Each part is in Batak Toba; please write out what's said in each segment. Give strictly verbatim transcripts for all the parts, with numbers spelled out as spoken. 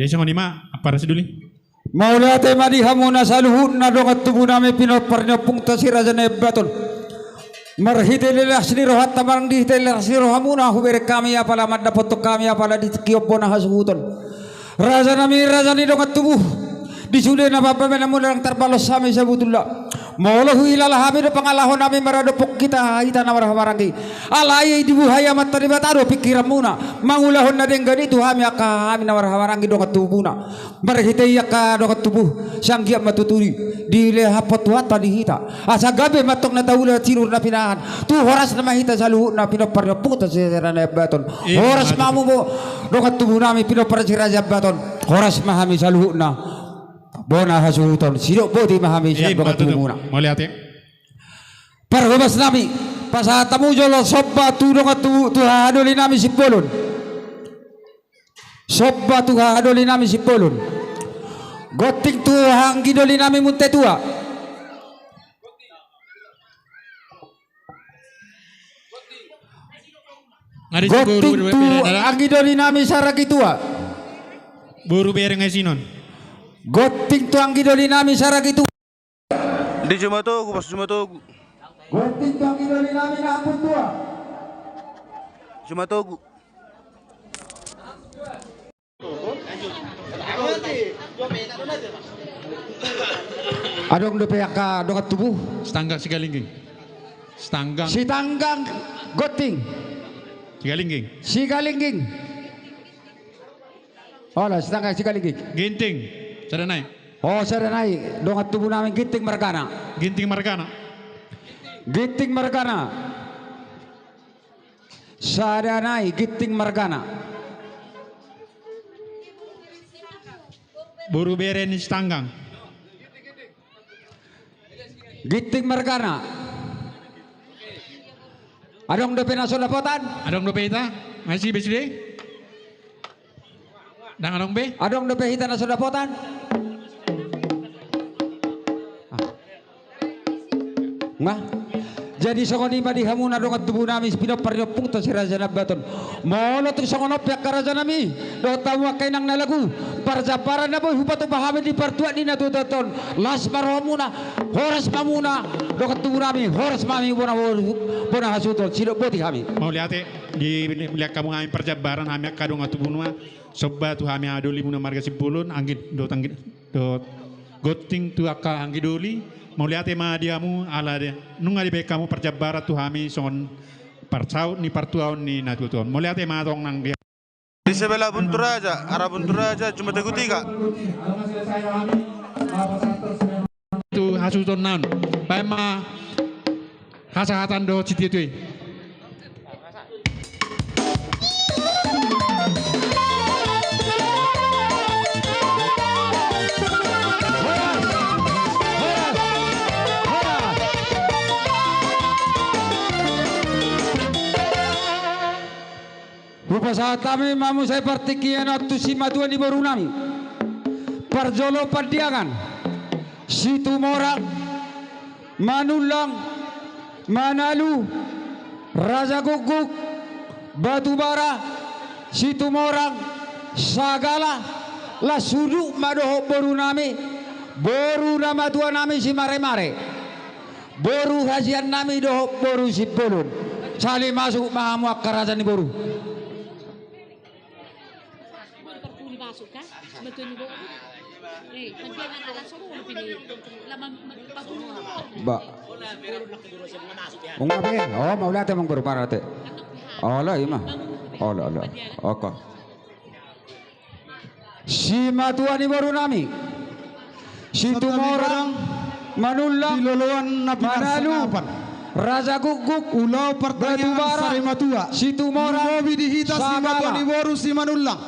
Jadi songon i ma, Ampara Sidoli. Mauliate ma di hamuna saluhutna dongan tubu nami pinompar ni ompungta si Raja Nabaton. Marhite las ni rohanta manang di hite las ni rohamuna hubereng hami apala mandapothon hami apala di tingki on bona hasuhuton. Raja nami, raja ni dongan tubu. Di sude na pambahenanmuna ndang tarbalos hami sabotulna. Molo huhilala hami do pangalaho nami maradophon hita, hita na marhahamaranggi. Alai dibuhai Amanta Debata do pingkiranmuna mangulahon na denggan i tu hami angka hami na marhahamaranggi dongan tubuna. Marhite i angka dongan tubu, sai anggiat ma tutu dilehon Tuhanta di hita. Asa gabe ma antong na taula tiur na pinahan. Tu horasna ma hita saluhutna pinompar ni ompungta si Raja Nabaton. Ima tutu. Horas ma hamu dongan tubu nami pinompar si Raja Nabaton. Horas ma hami saluhutna bona hasuhuton. Sidok boti ma hami sian dongan tubumuna. Ima tutu. Mauliate. Parhobas nami, pasahat hamu jolo somba tu dongan tubu, tu hahadoli nami Simbolon. Somba tu hahadoli nami Simbolon. Gonting tu anggidoli nami Munte Tua. Gonting tu anggidoli nami Saragi Tua. Boru bere nga sinon. Gonting tu anggidoli nami Saragi Tua. Di Jumatogu, pas Jumatogu. Gonting tu anggidoli nami na Ampun Tua. Jumatogu. Adong dope angka dongan tubu. Sitanggang Sigalingging. Sitanggang. Sitanggang Gonting. Sigalingging. Sigalingging. Olo, Sitanggang Sigalingging. Ginting. Sada nai. O, sada nai. Dongan tubu nami Ginting margana. Ginting margana. Ginting margana. Sada nai Ginting margana. Boru bere ni Sitanggang. Ginting margana. Adong dope na so dapotan? Adong dope hita? Masih be sude? Ndang adong be? Adong dope hita na so dapotan? Ah. Nga. Jadi songon i ma di hamuna dongan tubu nami pinompar ni ompungta si Raja Nabaton. Molo tung songon on pe angka raja nami dohot hamu angka inang na lagu, parjambaran na boi hupatupa hami di partuat ni na tuatua on, las ma rohamuna, horas ma hamuna dongan tubu nami, horas ma hami bona, bona hasuhuton, sidok boti hami. Mauliate. Di, di, mauliate hamu hami parjambaran hami angka dongan tubumuna. Somba tu hami hahadoli muna marga Simbolon, anggi dohot anggi dohot gonting tu angka anggidoli. Mauliate ma di hamu ala de, nunga dibaen hamu parjambaran tu hami songon parsaut ni partuaon ni na tuatua on. Mauliate ma tong nang di. Di sebelah Buntu Raja, arah Buntu Raja, Jumatogu tiga. Tu hasuhuton na on. Baen ma hasahatan dohot sitiotio i. Hupasahat hami ma muse partingkian on tu simatua ni boru nami. Parjolo Pandiangan, Situmorang, Manullang, Manalu, Raja Gukguk, Batubara, Situmorang, Sagala, las huduk ma dohot boru nami, boru na matua nami Simaremare. Boru hasian nami dohot boru Simbolon. Sali masuk ma hamu angka raja ni boru. Ba. Unga be. O, mauliate amang boru, mauliate. Olo, i ma. Olo, olo. Oko. Simatua ni boru nami, Situmorang, Manullang, di loloan na pinarsangapan, Manalu, Raja Gukguk, Ulaon Partangiangan, Batubara, Sarimatua, Situmorang, lumobi di hita, Sagala, simatua ni boru Simanullang.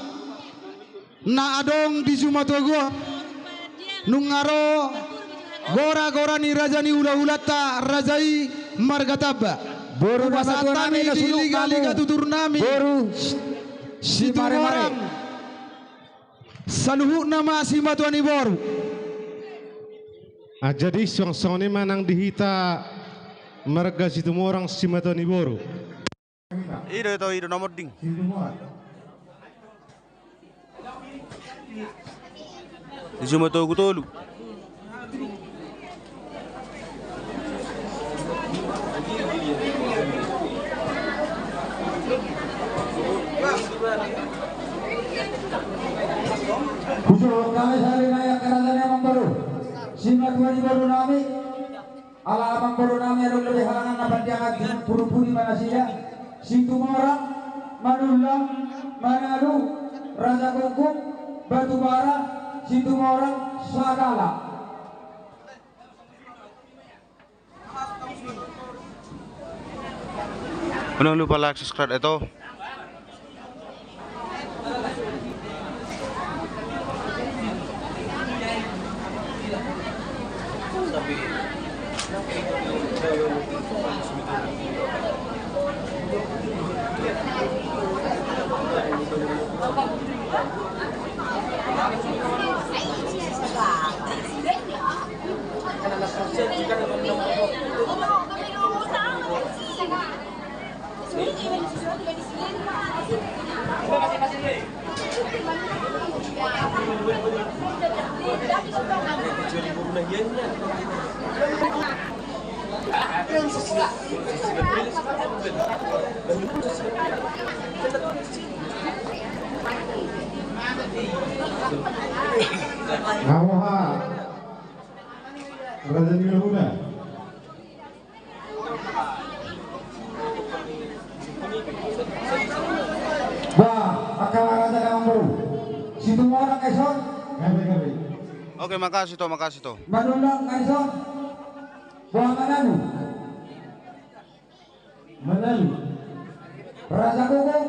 Na adong di Jumatogu on, nunga ro gora-gora ni raja ni hulahulanta, raja i marga Tamba. Boru na matua nami, hupasahat hami di liga-liga tutur nami. Boru Situmorang. Saluhutna ma simatua ni boru. Ah, jadi suang songon i ma nang di hita marga Situmorang simatua ni boru. I do, i do na monding. Di jumatogu tolu. Huso kami sali nai angka raja ni amangboru. Simatua ni boru nami. Ala amangboru nami adong dope halangan na pandiangan di purupuri manasida, Situmorang, Manullang, Manalu, Raja Guguk, Batubara, Situmorang, Sagala. Unang lupa like, subscribe, eto. Nga boha, raja ni hulahula. Bah, angka raja ni amangboru. Situmorang nga dison. Gabe, gabe. Oke, makasih to, makasih to. Manullang nga dison. Boha Manalu. Manalu. Raja Guguk.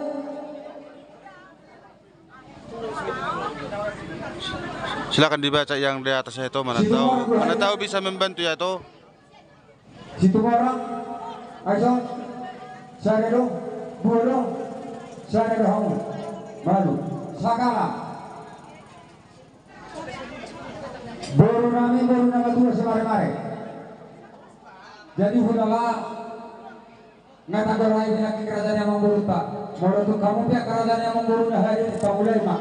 Silakan dibaca yang di atas ya, itu mana tahu, mana tahu bisa membantu ya, itu. Situmorang, ayo, sada do, dua do, sada do hamu, baru, Sagala. Boru nami, boru na matua simaremare. Jadi, hudala, nga tanggo rai di nangkin raja ni amangborunta. Molo tung hamu pe angka raja ni amangboru na hadir, pamulai ma.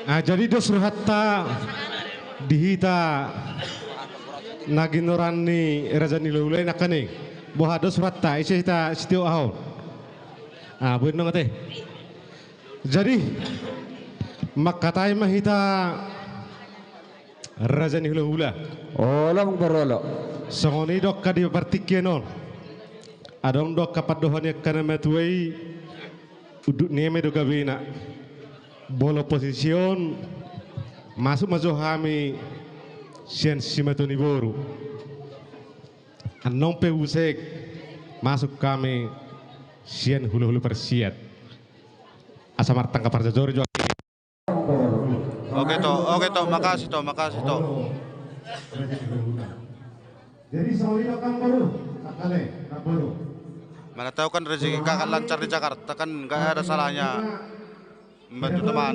Ah, jadi dos rohanta di hita na ginoran ni raja ni hulahula i nangkaning. Boha dos rohanta, ise hita sitio ahu. Ah, buin nang ate. Jadi, mangkatai ma hita raja ni hulahula. Olo, amangboru, olo. Songon i do angka di partingkian on. Adong do angka pandohan ni angka na matua i, unduk ni eme do gabena. Molo posisi on, masuk ma jo hami sian simatua ni boru. Annon pe busek, masuk hami sian hulahula parsiat. Asa martangka parjojor jo. Oke to, oke to, makasih to, makasih to. Jadi, songon i do, amangboru, angka na boru. Mana tahu kan rezeki kakak lancar di Jakarta kan, nggak ada salahnya membantu teman.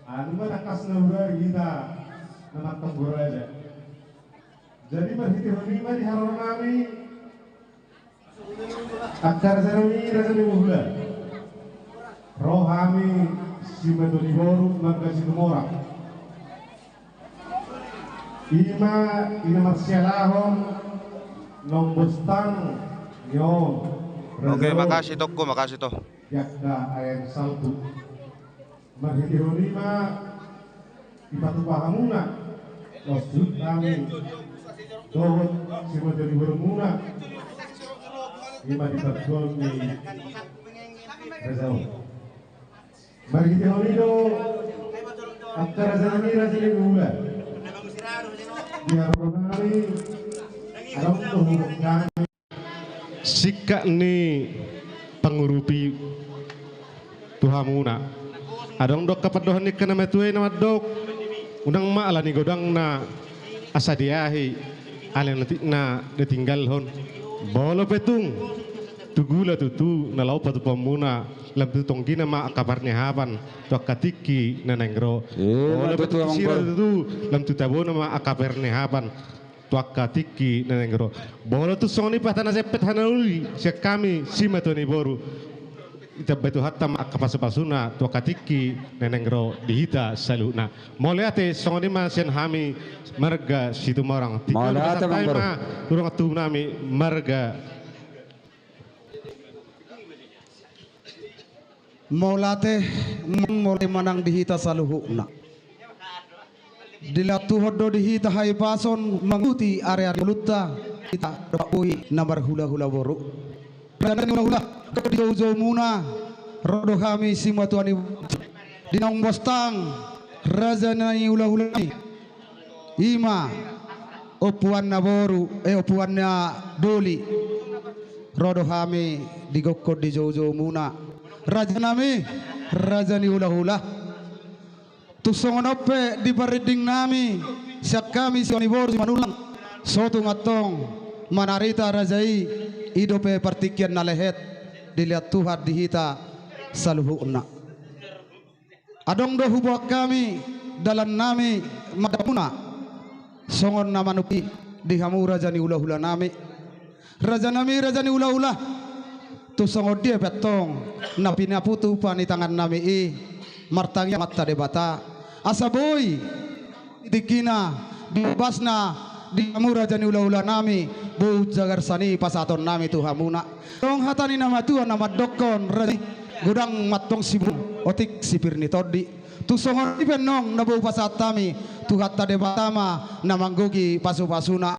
Anu ma tangkas na hurang hita na martonggo raja. Jadi, marhitehon i ma di haroro nami. Angka raja nami, raja ni hulahula. Ro hami simatua ni boru marga Situmorang. I ma i na marsialahon nombostang ni on. Oke, makasih to, makasih to. Di angka ayam salpu. Marhitehon i ma dipatupa hamuna, losut hami dohot simatua ni borumuna, i ma di partuaon ni raja on. Marhitehon i do, angka raja nami, raja ni hulahula. Di haroro nami, adong do hurang hami. Singkat ni pangurupi tu hamuna. Adong do angka pandohan ni angka na matua i na mandok. Unang ma ala ni godangna asa diahi, ala ni otikna ditinggalhon. Molo pe tung tu gula tutu na laho patupaonmuna, lam tu tonggina ma angka parnihapan tu angka tingki na naeng ro. Molo pe tung tu sira tutu, lam tu tabona ma angka parnihapan. tu angka tingki na naeng ro. Molo tung songon i pe hata na sempet hata na uli sian hami simatua ni boru, ditambai Tuhanta ma angka pasupasuna tu angka tingki na naeng ro di hita saluhutna. Mauliate, songon i ma sian hami marga Situmorang. Tingki ma tu dongan tubu nami marga. Mauliate, molo i ma nang di hita saluhutna. Dilehon Tuhan do di hita hahipason manguti ari-ari ni ngolunta, hita dohot boi na marhulahula boru. Raja ni hulahula, di joujoumuna ro do hami simatua ni di naung bostang, raja ni hulahula nami. I ma ompuan na boru, eh, ompuan na doli. Ro do hami di gokhon di joujoumuna, raja nami, raja ni hulahula. Tung songon on pe di parrinding nami, sian hami simatua ni boru Simanullang, so tung antong manarita raja i, i dope partingkian na lehet dilehon Tuhan di hita saluhutna. Adong do huboan hami dalan nami mandapot hamuna songon na manungkun i di hamu raja ni hulahula nami. Raja nami, raja ni hulahula, tung songon dia pe antong na pinaputupa ni tangan nami i, martangiang ma Amanta Debata asa boi di tingkina, di ombasna, di hamu raja ni hulahula nami, bout jagar sani pasahaton nami tu hamuna. Adong hata ni na matua na mandokkon, raja i, godang ma antong sibulan, otik sipir ni tondi. Tung songon i pe annon na boi pasahat hami, Tuhanta Debata ma na manggohi pasupasuna.